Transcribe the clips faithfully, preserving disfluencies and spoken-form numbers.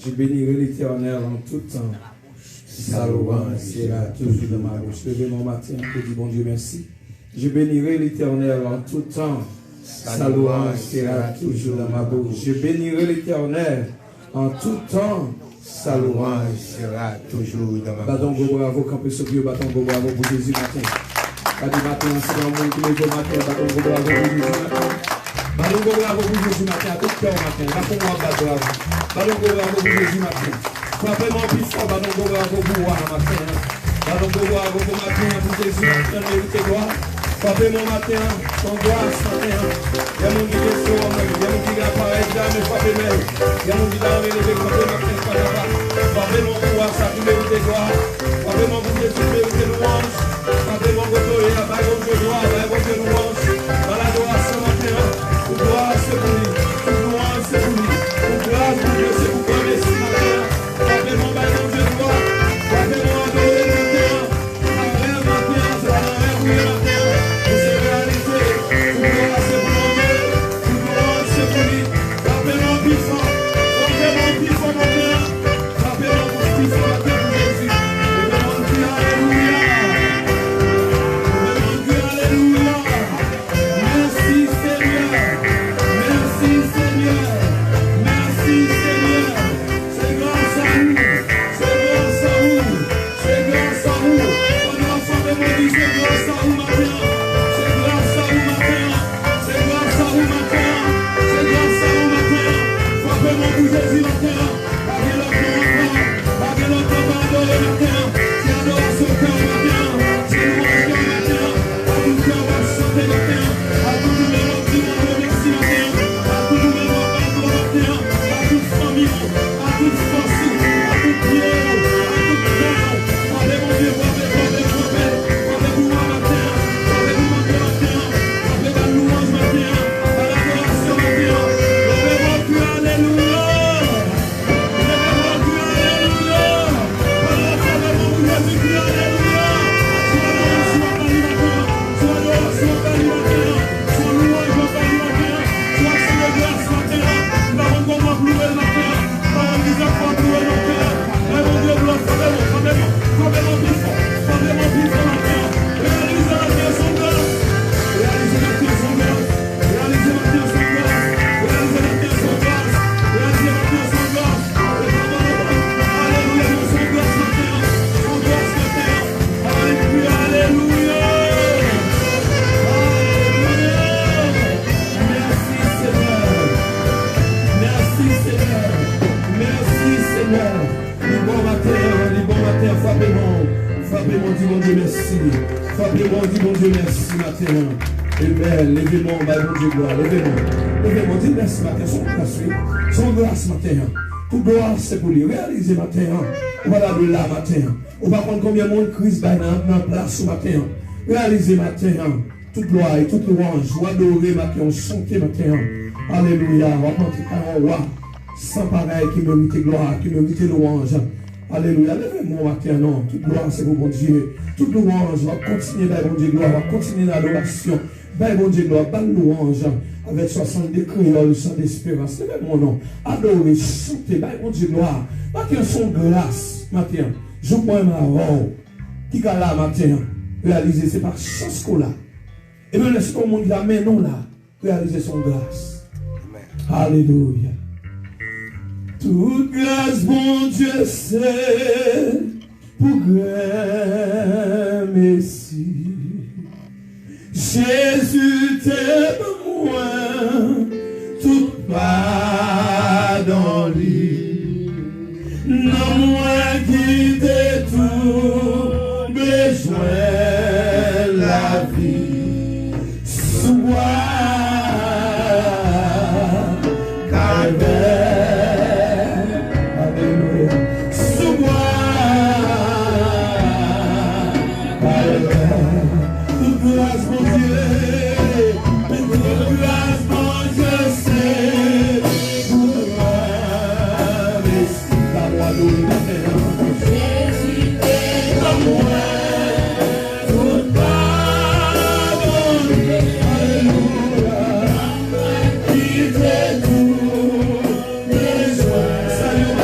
Je bénirai l'Éternel en tout temps. Sa louanj sera toujours dans ma bouche. Leve men w maten an pou di Bondye mèsi. Je bénirai l'Éternel en tout temps. Sa louanj sera toujours dans ma bouche. Je bénirai l'Éternel en tout temps. Sa louanj sera toujours dans ma bouche. Bat yon gwo bravo, kanpe sou pye w, bat yon gwo bravo pou Jezi maten. Gade maten an, si gen yon moun ki leve maten, bat yon gwo bravo pou Jezi maten. Bat yon gwo bravo pou Jezi maten, ak tout kè w maten. Pa konn w ap bat bravo. Bat yon gwo bravo pou Jezi maten. Frape men w pi fò, bat yon gwo bravo pou wa maten an. Bat yon gwo bravo pou maten an, pou Jezi maten an, merite glwa. Frape men w maten an, se yon gras maten an. Gen moun ki gen sewòm nan men, gen moun ki gen aparèy, ki ta renmen frape men yo. Gen moun ki ta renmen leve kanpe maten an, pa kapab. Frape men w pou wa sa ki merite glwa. Frape men w pou Jezi ki merite louwanj. Frape men w kote w ye a, bay Bondye glwa, bay Bondye louwanj. Ban l adorasyon maten an. Tout glwa se pou li, tout louwanj se pou li. Tout gras Bondye se pou granmesi maten an. Frape men w bay Bondye glwa. Frape men w adore maten an. Nan rèv maten an, se pa nan rèv ou ye maten an. Ou se reyalite. Tout glwa se pou Bondye. Tout louanj se pou li. Frape men w pi fò. Frape men w pi fò maten an. Frape men w pi fò maten pou Jezi. Leve men w di alelouya. Leve men w di alelouya. Mèsi Senyè. Mèsi Senyè. Mèsi Senyè. Se gras a ou. Se gras a ou. Se gras a ou. Pandan w frape men w di se gras a ou maten an. Se gras a ou maten an. Se gras a ou maten an. Se gras a ou maten an. Frape men w pou Jezi maten an. Pa gen lòt non ankò. Pa gen lòt non pou adore maten an. Se adorasyon kè w maten an. Se louwanj kè w maten an. A tout kè w ap chante maten an. A tout ou menm w ap di Bondye mèsi maten an. A tout ou menm w ap bay glwa maten an. A tout fanmi w. A tout fòs ou. A tout pye w. A tout kè w. Frape Bondye, frape, frape, frape. Frape pou wa maten an. Frape pou Bondye maten an. Frape ba l louwanj maten an. Ba l adorasyon maten an. Leve men w, kriye alelouya. Leve men w, kriye alelouya. Pandan w ap frape men w pou Jezi, kriye alelouya. Se yon louwanj w ap ba li maten an. Se yon adorasyon w ap ba li maten an. Se yon louwanj w ap ba li maten an. Se yon aksyon de gras maten an. M pa konn kòman w ap louwe l maten an. M pa konn kisa k fè w ap louwe l maten an. Bay Bondye glwa, frape men w, frape men w, frape men w pi fò. Frape men w pi fò maten an. Reyalize maten an se yon gras. Reyalize maten an se yon gras. Reyalize maten an se yon gras. Reyalize maten an se yon gras. Reyalize maten an se yon gras. Alelouya, se yon gras maten an. Se yon gras maten an. Alelouya, alelouya. Alelouya. Mèsi Senyè. Mèsi Senyè. Mèsi Senyè. Li bon maten an, li bon maten an. Frape men w. Frape men w, di Bondye mèsi. Frape men w, di Bondye mèsi maten an. Amen. Leve men w, bay Bondye glwa. Leve men w. Leve men w, di l mèsi maten an. Se yon gras, wi. Se yon gras maten an. Tout glwa se pou li. Reyalize maten an. Ou pa ta dwe la maten an. Ou pa konn konbyen moun Kris bay nan, nan plas ou maten an. Reyalize maten an. Tout glwa e tout louwanj, w adore maten an, w chante maten an. Alelouya, w ap antre kay yon wa san parèy ki merite glwa, ki merite louwanj. Alelouya, leve men w maten an non. Tout glwa se pou Bondye. Tout louwanj, w ap kontinye bay Bondye glwa, w ap kontinye nan adorasyon. Bay Bondye glwa, ba l louwanj avèk swasannde kreyòl, chan desperans. Leve men w non. Adore, chante, bay Bondye glwa. Maten an se yon gras, maten an. Jou mwen avè w ki ka la maten an, reyalize se pa chans ke w la. Epi lè se yon moun ki ta mennen w la, reyalize se yon gras. Alelouya. Tout gras Bondye se pou granmesi. Jezi te ban mwen tout padon li. Nan mwen ki te twouble jwenn lavi. Sou bwa Kalvè. Alelouya. Sou bwa Kalvè. Tout gras Bondye. Tout gras Bondye se pou mwen. Mèsi. Ba mwen adore maten an. Jezi te ban mwen tout padon li. Alelouya. Ki te tou bezwen. Salye w,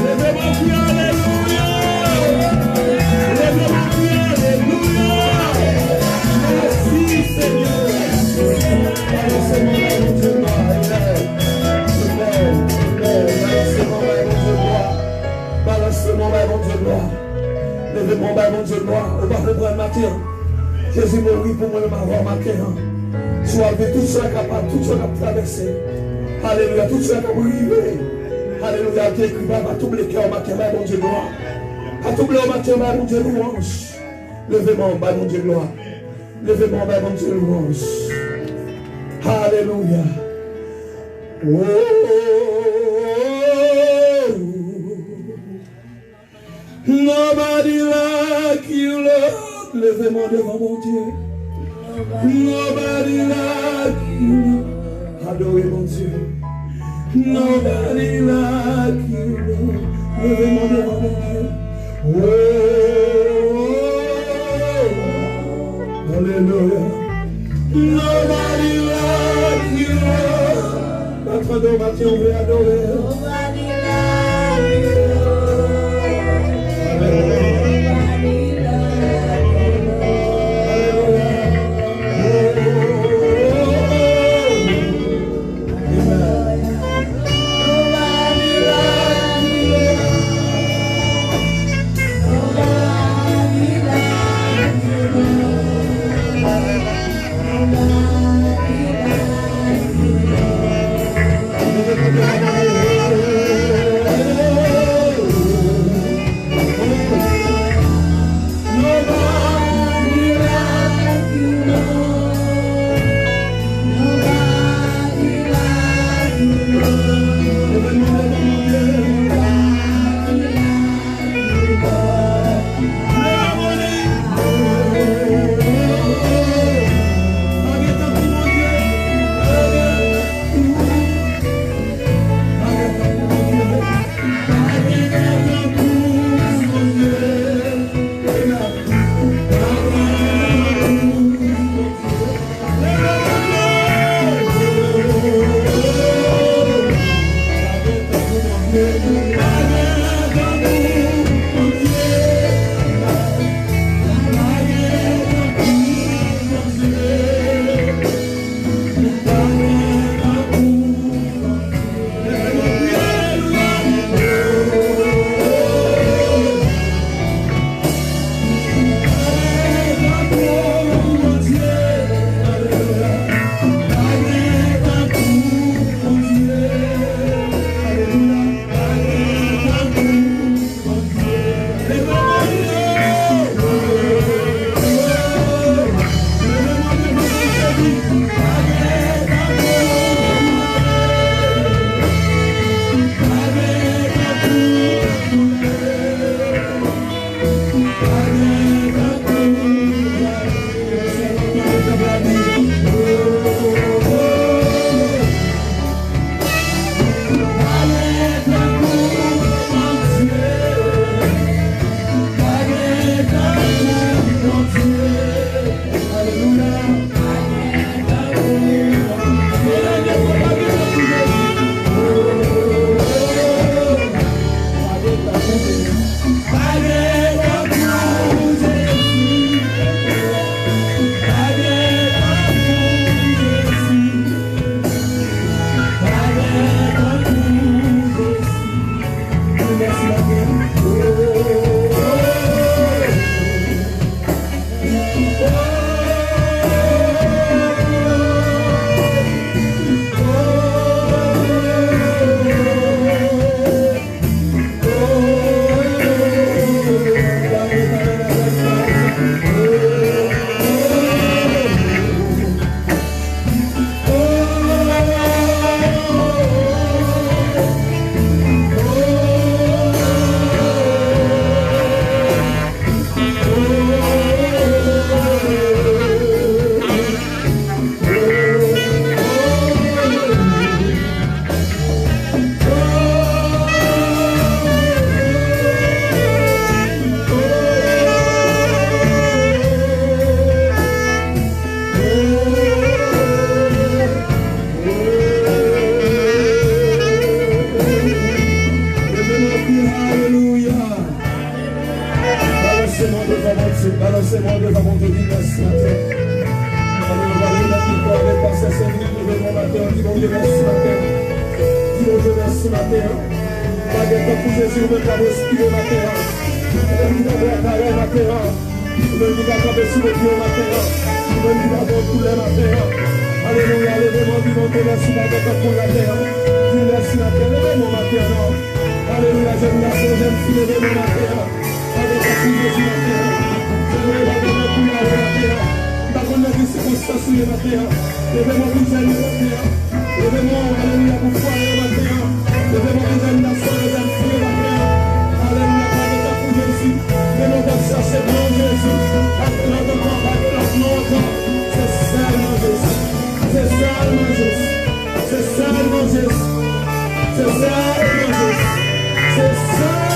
Leve men w, kriye alelouya. Leve men w, kriye alelouya. Mèsi, Senyè. Balanse men w, bay Bondye glwa. Amen. Amen. Amen. Balanse men w, bay Bondye glwa. Balanse men w, bay Bondye glwa. Leve men w, bay Bondye glwa. Ou pa konprann maten an. Jezi mouri pou mwen menm avè w maten an. Si w ap viv, tout sa k ap, tout sa k ap travèse. Alelouya, tout sa k ap rive. Alelouya, te ekri, papa, touble kè w maten, bay Bondye glwa. Pa touble w maten, bay Bondye lwanj. Leve men w, bay Bondye glwa. Leve men w, bay Bondye lwanj. Alelouya. Oh. Nobody like you, Lord. Leve men w devan Bondye. Nobody like you, Lord. Adore Bondye. Nobody like you, Lord. Leve men w devan Bondye. Oh, alelouya. Nobody like you, Lord. Patwon, maten an, ou vle adore. Sèvitè, leve men w maten an, di Bondye mèsi maten an. Di Bondye mèsi maten an. Pa gen tankou Jezi, ou menm k ap respire maten an. Ou menm ki t ap bwè kalè maten an. Ou menm ki t ap kanpe sou de pye w maten an. Ou menm ki t ap bwè koulè maten an. Alelouya, leve men w, di Bondye mèsi, pa gen tankou l maten an. Di mèsi maten, leve men w maten an. Alelouya, jèn gason, jèn fi, leve men w maten an. Pa gen tankou Jezi maten an. Jèn gason, pa gen tankou Yahweh maten an. M pa konn nan ki sikonstans ou ye maten an. Leve men w pou jèn yo maten an. Leve men w, alelouya, pou fwaye yo maten an. Leve men w pou jèn gason yo, jèn fi yo maten an. Alelouya, pa gen tankou Jezi. Men nou t ap chache non Jezi. Pa t lòt ankò, pa t lòt non ankò. Se sèlman Jezi. Se sèlman Jezi. Se sèlman Jezi. Se sèlman Jezi. Se sèlman